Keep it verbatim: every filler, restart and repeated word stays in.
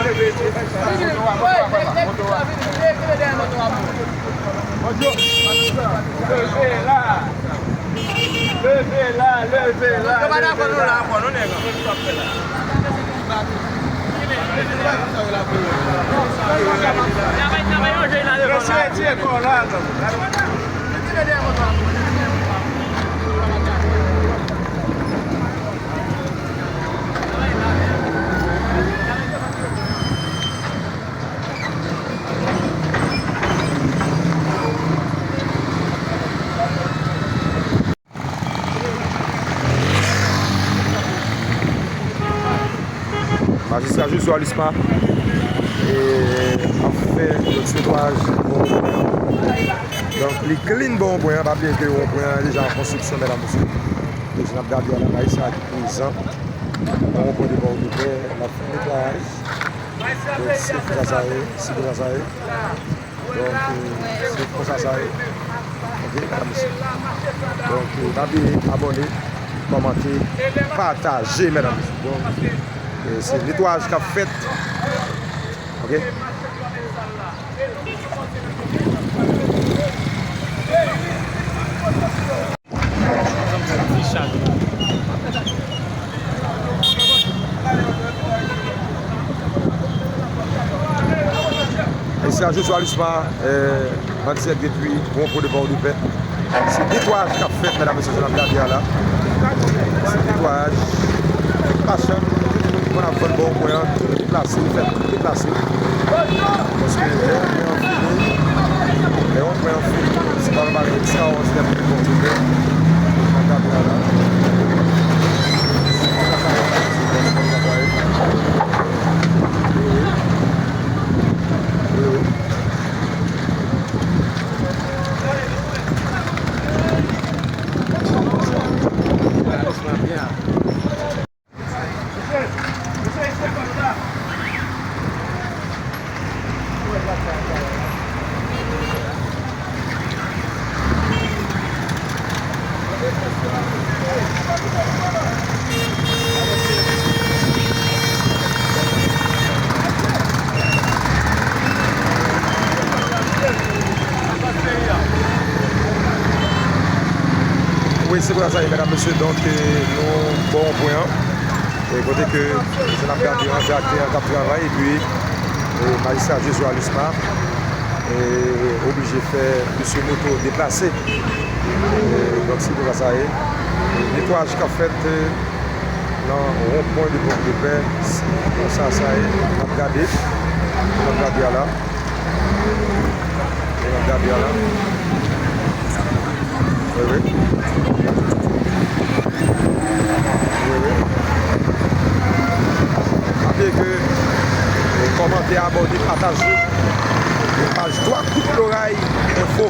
Leve la! Leve la! Leve la! Mesye, retire kò la, non. Majistra Joshua Lusma, e, ap fè yon netwayaj bon. Donk, li clean bon pwen an. Pa bliye ke yon pwen an deja an konstriksyon, medam, mesye. Donk, n ap gade analiz sa ki prezan. Bon pwen de bò de pè, l ap fè netwayaj. Donk, se konsa sa ye, se konsa sa ye. Donk, euh, se konsa sa ye. Ok, medam, mesye. Donk, euh, pa bliye abòne, kòmante, pataje, medam, mesye. Donk, euh, se netwayaj k ap fèt. Ok. Mesye Joshua Lusma, euh, an dirèk depi Wonpwen de Pòdepè. Se netwayaj k ap fèt, medam, mesye, jan n ap gade a la. Se netwayaj. Machann, moun ap vann bò pwen an, tou deplase, fè tout deplase. Paske lè yon pwen an fini, lè yon pwen an fini, se pa yon bagay ekstraòdinè pou tout moun fè. Jan n ap gade a la. Wi, wi. Wi, se konsa sa ye, medam, mesye. Donk, eh, nou bò yon pwen an. E kote ke jan n ap gade an, se aktè an k ap travay, epi, eh, majistra Joshua Lusma, eh, oblije fè mesye moto deplase. Eh, donk, se konsa sa ye. Eh, netwayaj k ap fèt, eh, nan wonpwen de Pòdepè, se konsa sa ye. N ap gade, n ap gade a la. N ap gade a la. Wi, wi. Wi, wi. Pa bliye ke, eh, kòmante, abòne, pataje. Paj Twa Kout Loray Enfo.